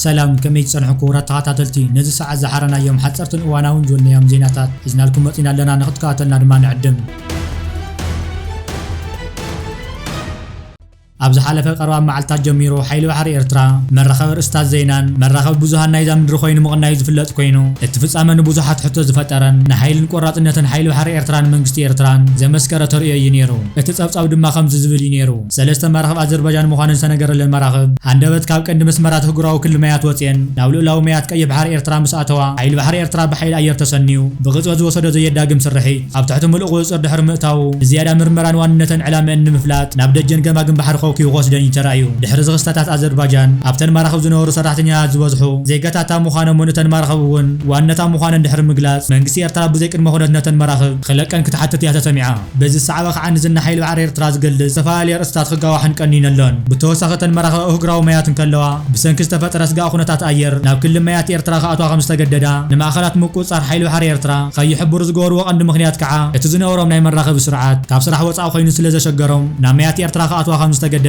ሰላም፣ ከመይ ትጸንሑ ክቡራት ተኸታተልቲ? ነዚ ሰዓት ዝሓረናዮም ሓጸርትን እዋናውን ዝበልናዮም ዜናታት ሒዝናልኩም መጺና ኣለና፣ ንኽትከታተልና ድማ ንዕድም። ኣብ ዝሓለፈ ቀረባ መዓልታት ጀሚሩ ሓይሊ ባሕሪ ኤርትራ መራኸቢ ርእስታት ዜናን መራኸቢ ብዙሃን ናይዛ ምድሪ ኮይኑ ምቕናዩ ዝፍለጥ ኮይኑ፣ እቲ ፍጻመ ንብዙሓት ሕቶ ዝፈጠረን ንሓይልን ቆራጽነትን ሓይሊ ባሕሪ ኤርትራን መንግስቲ ኤርትራን ዘመስከረ ተርእዮ እዩ ነይሩ። እቲ ጸብጻብ ድማ ከምዚ ዝብል እዩ ነይሩ። ሰለስተ መራኽብ ኣዘርባጃን ምዃነን ዝተነገረለን መራኽብ፣ ሃንደበት ካብ ቀንዲ መስመራት ኣህጉራዊ ክሊ ማያት ወጽየን ናብ ልኡላዊ ማያት ቀይሕ ባሕሪ ኤርትራ ምስ ኣተዋ፣ ሓይሊ ባሕሪ ኤርትራ ብሓይሊ ኣየር ተሰንዩ ብቕጽበት ዝወሰዶ ዘየዳግም ስርሒት፣ ኣብ ትሕቲ ምሉእ ቁጽጽር ድሕሪ ምእታዉ፣ ንዝያዳ ምርመራን ዋንነተን ዕላምአን ንምፍላጥ ናብ ደጀን ገማግም ባሕሪ ከውክዩ ክወስደን እዩ ተራእዩ። ድሕሪ እዚ ክስተታት ኣዘርባጃን ኣብተን መራኽብ ዝነበሩ ሰራሕተኛታት ዝበዝሑ ዜጋታታ ምዃኖምን እተን መራኽብ እውን ዋንነታ ምዃነን ድሕሪ ምግላጽ፣ መንግስቲ ኤርትራ ብዘይ ቅድመ ኩነት ነተን መራኽብ ክለቀን ክትሓትት እያ ተሰሚዓ። በዚ ዝሰዓበ ከዓ ንዝና ሓይሊ ባሕሪ ኤርትራ ዝገልጽ ዝተፈላለየ ኣርእስታት ክጋዋሕን ቀኒነን ኣሎን። ብተወሳኺ እተን መራኽብ ኣብ ኣህጉራዊ ማያት እንከለዋ ብሰንኪ ዝተፈጠረ ስጋእ ኩነታት ኣየር ናብ ክሊ ማያት ኤርትራ ክኣትዋ ከም ዝተገደዳ ንማእኸላት ምቁጽጻር ሓይሊ ባሕሪ ኤርትራ ከይሕብሩ ዝገበርዎ ቀንዲ ምኽንያት ከዓ እቲ ዝነበሮም ናይ መራኸቢ ስርዓት ካብ ስራሕ ወጻኢ ኮይኑ ስለ ዘሸገሮም ናብ ማያት ኤርትራ ክኣትዋ ከም ዝተገደዳን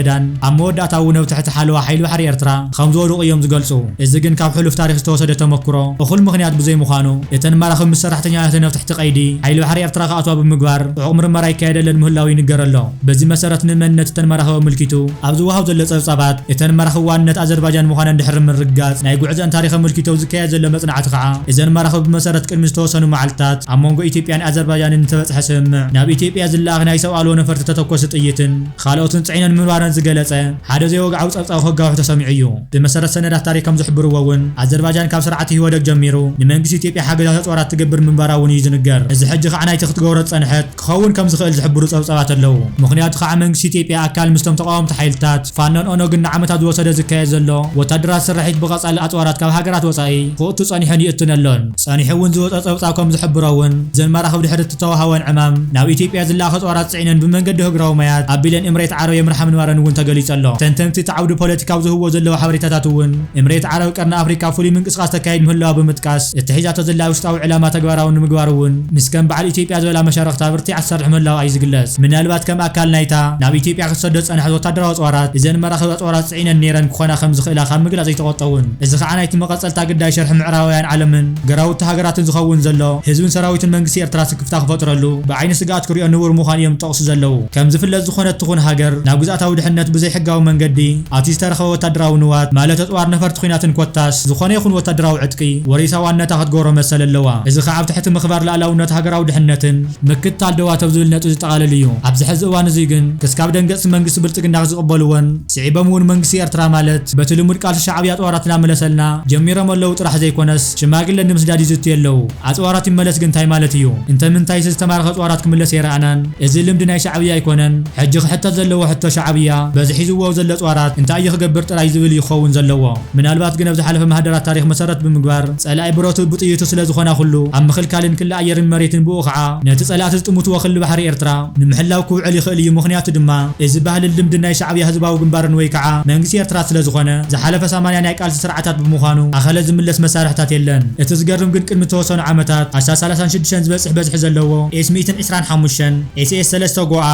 ኣብ መወዳእታ እውን ኣብ ትሕቲ ሓለዋ ሓይሊ ባሕሪ ኤርትራ ከም ዝወድቑ እዮም ዝገልጹ። እዚ ግን ካብ ሕሉፍ ታሪኽ ዝተወሰደ ተመክሮ እኹል ምኽንያት ብዘይምዃኑ፣ እተን መራኽብ ምስ ሰራሕተኛታተን ኣብ ትሕቲ ቀይዲ ሓይሊ ባሕሪ ኤርትራ ክኣትዋ ብምግባር ጽዑቕ ምርመራ ይካየደለን ምህላዉ ይንገር ኣሎ። በዚ መሰረት ንመንነት እተን መራኽብ ኣመልኪቱ ኣብ ዝወሃብ ዘሎ ጸብጻባት፣ እተን መራኽብ ዋንነት ኣዘርባጃን ምዃነን ድሕሪ ምርግጋጽ፣ ናይ ጉዕዘአን ታሪኽ ኣመልኪቱ ኣብ ዝካየድ ዘሎ መጽናዕቲ ከዓ፣ እዘን መራኽብ ብመሰረት ቅድሚ ዝተወሰኑ መዓልታት ኣብ መንጎ ኢትዮጵያን ኣዘርባጃንን ዝተበጽሐ ስምምዕ፣ ናብ ኢትዮጵያ ዝለኣኽ ናይ ሰብ ኣልቦ ነፈርቲ ተተኮሲ ጥይትን ካልኦትን ጽዒነን ምንባረን ዝገለጸ ሓደ ዘይወግዓዊ ጸብጻብ ከጋውሑ ተሰሚዑ እዩ። ብመሰረት ሰነዳት ታሪኽ ከም ዝሕብርዎ እውን፣ ኣዘርባጃን ካብ ስርዓት ኢህወደግ ጀሚሩ ንመንግስቲ ኢትዮጵያ ሓገዛት ኣጽዋራት ትገብር ምንባራ እውን እዩ ዝንገር። እዚ ሕጂ ከዓ ናይቲ ክትገብሮ ዝጸንሐት ክኸውን ከም ዝኽእል ዝሕብሩ ጸብጻባት ኣለዉ። ምኽንያቱ ከዓ መንግስቲ ኢትዮጵያ ኣካል ምስቶም ተቃወምቲ ሓይልታት ፋኖን ኦነግን ንዓመታት ዝወሰደ ዝካየድ ዘሎ ወታደራት ስርሒት ብቐጻሊ ኣጽዋራት ካብ ሃገራት ወጻኢ ክእቱ ጸኒሑን ይእቱን ኣሎን። ጸኒሑ እውን ዝወጸ ጸብጻብ ከም ዝሕብሮ እውን፣ እዘን መራኽብ ድሕሪ እቲ ተዋሃወን ዕማም ናብ ኢትዮጵያ ዝለኣኽ ኣጽዋራት ጽዒነን ብመንገዲ ኣህጉራዊ ማያት ኣቢለን ኤምሬት ዓረብ የምርሓ ምንባረን እውን ተገሊጹ ኣሎ። ተንተንቲ እቲ ዓውዲ ፖለቲካ ኣብ ዝህብዎ ዘለዉ ሓበሬታታት እውን፣ ኤምሬት ዓረብ ቀርኒ ኣፍሪቃ ፍሉይ ምንቅስቃስ ተካይድ ምህላዋ ብምጥቃስ፣ እቲ ሒዛቶ ዘላ ውሽጣዊ ዕላማ ተግባራዊ ንምግባር እውን፣ ምስ ከም በዓል ኢትዮጵያ ዝበላ መሻርኽቲ ብርቲዓ ትሰርሕ ምህላዋ እዩ ዝግለጽ። ምናልባት ከም ኣካል ናይታ ናብ ኢትዮጵያ ክትሰዶ ዝጸንሐት ወታደራዊ ኣጽዋራት፣ እዘን መራኽብ ኣጽዋራት ጽዒነን ነይረን ክኾና ከም ዝኽእላ ካብ ምግላጽ ኣይተቖጠቡን። እዚ ከዓ ናይቲ መቐጸልታ ግዳይ ሸርሒ ምዕራባውያን ዓለምን ገራውቲ ሃገራትን ዝኸውን ዘሎ፣ ህዝብን ሰራዊትን መንግስቲ ኤርትራ ስክፍታ ክፈጥረሉ፣ ብዓይኒ ስግኣት ክሪኦ ንቡር ምዃኑ እዮም ዝጠቕሱ ዘለዉ። ከም ዝፍለጥ ዝኾነት ትኹን ሃገር፣ ናብ ግዝኣታዊ ድሕነት ብዘይሕጋዊ መንገዲ ኣቲ ዝተረኸበ ወታደራዊ ንዋት፣ ማለት ኣጽዋር ነፈርቲ ኲናትን ኮታስ፣ ዝኾነ ይኹን ወታደራዊ ዕጥቂ፣ ወሪሳ ዋንነታ ክትገብሮ መሰል ኣለዋ። እዚ ከዓ ኣብ ትሕቲ ምኽባር ልኣላውነት ሃገራዊ ድሕነትን ምክትታል ደዋት ኣብ ዝብል ነጥቢ ዝጠቓለል እዩ። ኣብዚ ሕዚ እዋን እዚ ግን፣ ክስካብ ደንገጽቲ መንግስቲ ብልጽግና ክዝቕበልዎን፣ ስዒቦም እውን መንግስቲ ኤርትራ ማለት፣ በቲ ልሙድ ቃልሲ ሻዕብያ ኣጽዋራት እናመለሰልና ጀሚሮም ኣለዉ ጥራሕ ዘይኮነስ፣ ሽማግለ ንምስዳድ ይዝትዩ ኣለዉ። ኣጽዋራት ይመለስ ግን እንታይ ማለት እዩ? እንተ ምንታይስ ዝተማረኸ ኣጽዋራት ክምለስ ኣይረኣናን? እዚ ልምዲ ናይ ሻዕብያ ኣይኮነን። ሕጂ ክሕተት ዘለዎ ሕቶ ሻዕብያ፣ በዚ ሒዝዎ ዘሎ ኣጽዋራት እንታይ እዩ ክገብር ጥራይ ዝብል እዩ ክኸውን ዘለዎ። ምናልባት ግን ኣብ ዝሓለፈ ማህደራት ታሪኽ መሰረት ብምግባር፣ ጸላኢ ብረቱ ብጥይቱ ስለ ዝኾና ኩሉ፣ ኣብ ምኽልካልን ክሊ ኣየርን መሬትን ብኡ ከዓ ነቲ ጸላእቲ ዝጥምትዎ ክሊ ባሕሪ ኤርትራ ንምሕላው ክውዕል ይኽእል እዩ። ምኽንያቱ ድማ፣ እዚ ባህልን ልምድን ናይ ሻዕብያ ህዝባዊ ግንባርን ወይ ከዓ መንግስቲ ኤርትራ ስለ ዝኾነ፣ ዝሓለፈ ሰማንያ ናይ ቃልሲ ስርዓታት ብምዃኑ፣ ኣኸለ ዝምለስ መሳርሕታት የለን። እቲ ዝገርም ግን ቅድሚ ተወሰኑ ዓመታት፣ ኣስታት ሰላሳን ሽዱሽተን ዝበጽሕ በዝሒ ዘለዎ ኤስ ሚእትን ዕስራን ሓሙሽተን፣ ኤስ ኤስ ሰለስተ ጎኣ፣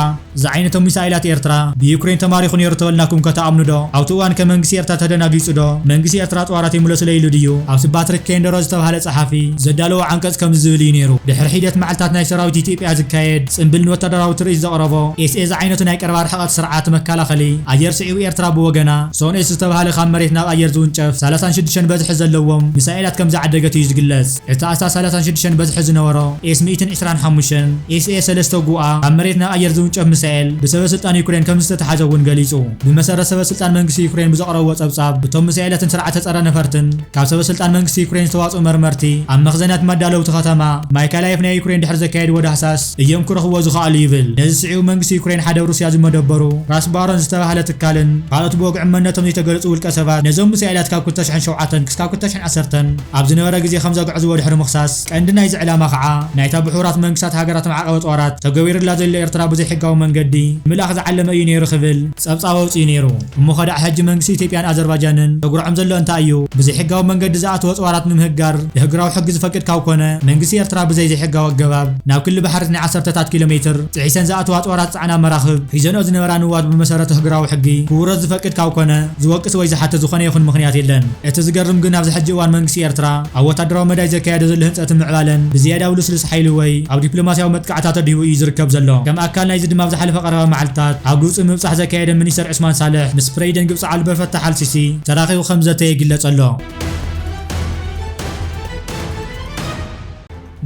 ዝዓይነቶም ሚሳይላት ኤርትራ ብዩክሬን ተማሪኹ ነይሩ ተበልናኩም ከተኣምኑ ዶ? ኣብቲ እዋን ከ መንግስቲ ኤርትራ ተደናጊጹ ዶ? መንግስቲ ኤርትራ ኣጽዋራት ይምለሱለይ ኢሉ ድዩ? ኣብቲ ፓትሪክ ኬንደሮ ዝተባህለ ጸሓፊ ዘዳለዎ ዓንቀጽ ከምዚ ዝብል እዩ ነይሩ። ድሕሪ ሒደት መዓልታት ናይ ሰራዊት ኢትዮጵያ ዝካየድ ጽምብል ንወታደራዊ ትርኢት ዘቕረቦ ኤስኤ ዝዓይነቱ ናይ ቀረባ ርሕቐት ስርዓት መከላኸሊ ኣየር ስዒቡ ኤርትራ ብወገና ሶን ኤስ ዝተባህለ ካብ መሬት ናብ ኣየር ዝውንጨፍ ሰላሳን ሽዱሽተን በዝሒ ዘለዎም ሚሳኤላት ከም ዝዓደገት እዩ ዝግለጽ። እቲ ኣስታት ሰላሳን ሽዱሽተን በዝሒ ዝነበሮ ኤስ ሚእትን ዕስራን ሓሙሽተን ኤስኤ ሰለስተ ጉኣ ካብ መሬት ናብ ኣየር ዝውንጨፍ ሚሳኤል ብሰበ ስልጣን ዩክሬን ከም ዝተተሓዘ እውን ገሊጹ። ብመሰረት ሰበ ስልጣን መንግስቲ ዩክሬን ብዘቕረብዎ ጸብጻብ፣ እቶም ሚሳኤላትን ስርዓተ ጸረ ነፈርትን ካብ ሰበ ስልጣን መንግስቲ ዩክሬን ዝተዋጽኡ መርመርቲ ኣብ መኽዘናት መዳለውቲ ከተማ ማይካላየቭ ናይ ዩክሬን ድሕሪ ዘካየድዎ ዳህሳስ እዮም ክረኽብዎ ዝኸኣሉ ይብል። ነዚ ስዒቡ መንግስቲ ዩክሬን ሓደ ኣብ ሩስያ ዝመደበሩ ራስባሮን ዝተባህለ ትካልን ካልኦት ብወግዒ መንነቶም ዘይተገለጹ ውልቀ ሰባት ነዞም ሚሳኤላት ካብ ክልተ ሽሕን ሸውዓተን ክሳብ ክልተ ሽሕን ዓሰርተን ኣብ ዝነበረ ግዜ ከም ዘግዕዝዎ ድሕሪ ምኽሳስ፣ ቀንዲ ናይዚ ዕላማ ከዓ ናይታ ብሕቡራት መንግስታት ሃገራት መዕቀቢ ጦራት ተገቢሩላ ዘሎ ኤርትራ ብዘይሕጋዊ መንገዲ ምልኣኽ ዝዓለመ እዩ ነይሩ ክብል ጸብጻብ ኣውጺኡ ነይሩ። እሞ ከዳዕ ሕጂ መንግስቲ ኢትዮጵያን ኣዘርባጃንን ዘጉርዖም ዘሎ እንታይ እዩ? ብዘይሕጋዊ መንገዲ ዝኣተወ ኣጽዋራት ንምህጋር ብህግራዊ ሕጊ ዝፈቅድ ካብ ኮነ፣ መንግስቲ ኤርትራ ብዘይ ዘይሕጋዊ ኣገባብ ናብ ክሊ ባሕሪ ናይ ዓሰርተታት ኪሎ ሜትር ጥሒሰን ዝኣተዋ ኣጽዋራት ዝጸዓና መራኽብ ሒዘንኦ ዝነበራ ንዋት ብመሰረት ህግራዊ ሕጊ ክውረስ ዝፈቅድ ካብ ኮነ፣ ዝወቅስ ወይ ዝሓተ ዝኾነ ይኹን ምኽንያት የለን። እቲ ዝገርም ግን ኣብዚ ሕጂ እዋን መንግስቲ ኤርትራ ኣብ ወታደራዊ መዳይ ዘካየዶ ዘሎ ህንጸትን ምዕባለን ብዝያዳ ኣብ ልስሉስ ሓይሊ ወይ ኣብ ዲፕሎማስያዊ መጥቃዕታት ተድሂቡ እዩ ዝርከብ ዘሎ። ከም ኣካል ናይዚ ድማ ኣብ ዝሓለፈ ቀረባ መዓልታት ኣብ ግብጺ ምብጻሕ ዘካየደ ሚኒስተር ዑስማን ሳልሕ ምስ ፕሬዚደንት ግብጺ ዓብዱልፈታሕ ኣልሲሲ ተራኺቡ ከም ዘተ ይግለጽ ኣሎ።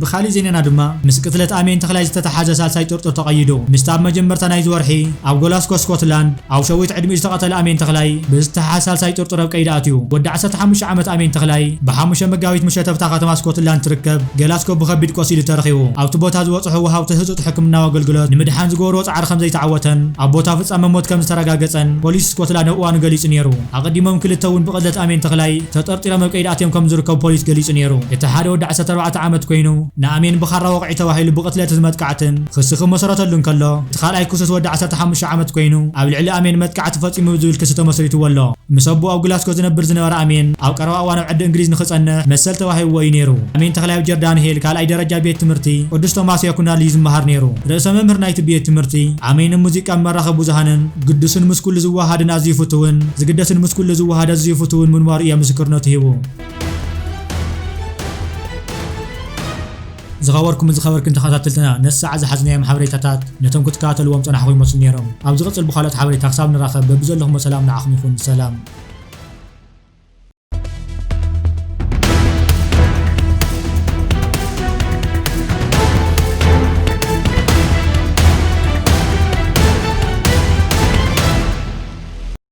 ብኻሊእ ዜናና ድማ ምስ ቅትለት ኣሜን ተኽላይ ዝተተሓዘ ሳልሳይ ጥርጡር ተቐይዱ። ምስቲ ኣብ መጀመርታ ናይዚ ወርሒ ኣብ ጎላስኮ ስኮትላንድ ኣብ ሸዊት ዕድሚኡ ዝተቐተለ ኣሜን ተኽላይ ብዝተሓዝ ሳልሳይ ጥርጡር ኣብ ቀይዲ ኣትዩ። ወዲ ዓሰርተ ሓሙሽተ ዓመት ኣሜን ተኽላይ ብሓሙሽተ መጋቢት ምሸት ኣብታ ከተማ ስኮትላንድ ትርከብ ገላስኮ ብኸቢድ ቆሲሉ ተረኺቡ። ኣብቲ ቦታ ዝበጽሑ ወሃብቲ ህጹጽ ሕክምናዊ ኣገልግሎት ንምድሓን ዝገበርዎ ጻዕሪ ከም ዘይተዓወተን ኣብ ቦታ ፍጻመ ሞት ከም ዝተረጋገጸን ፖሊስ ስኮትላንድ ኣብ እዋኑ ገሊጹ ነይሩ። ኣቐዲሞም ክልተ እውን ብቕትለት ኣሜን ተኽላይ ተጠርጢሮም ኣብ ቀይዲ ኣትዮም ከም ዝርከቡ ፖሊስ ገሊጹ ነይሩ። እቲ ሓደ ወዲ ዓሰርተ ኣርባዕተ ዓመት ኮይኑ ንኣሜን ብኻራ ወቕዒ ተባሂሉ ብቕትለት ዝመጥቃዕትን ክሲ ክመሰረተሉ እንከሎ፣ እቲ ካልኣይ ክሱስ ወዲ ዓሰርተ ሓሙሽተ ዓመት ኮይኑ ኣብ ልዕሊ ኣሜን መጥቃዕቲ ፈጺሙ ዝብል ክሲ ተመስሪትዎ ኣሎ። ምስ ኣቦኡ ኣብ ግላስኮ ዝነብር ዝነበረ ኣሜን ኣብ ቀረባ እዋን ኣብ ዓዲ እንግሊዝ ንኽጸንሕ መሰል ተዋሂብዎ እዩ ነይሩ። ኣሜን ተኽላይ ኣብ ጀርዳንሄል ካልኣይ ደረጃ ቤት ትምህርቲ ቅዱስ ቶማስ ያኩናል እዩ ዝመሃር ነይሩ። ርእሰ መምህር ናይቲ ቤት ትምህርቲ ኣሜንን ሙዚቃን መራኸቢ ብዙሃንን ግዱስን ምስ ኩሉ ዝወሃድን ኣዝዩ ፍቱውን ዝግደስን ምስ ኩሉ ዝወሃድ ኣዝዩ ፍቱውን ምንባሩ እያ ምስክርነቱ ሂቡ። ዝኸበርኩምን ዝኸበርክን ተኸታተልትና፣ ነቲ ሰዓት ዝሓዝናዮም ሓበሬታታት ነቶም ክትከታተልዎም ጸናሕኩም ይመስሉ ነይሮም። ኣብ ዝቕጽል ብኻልኦት ሓበሬታ ክሳብ ንራኸብ፣ በብዘለኹሞ ሰላም ንዓኹም ይኹን። ሰላም።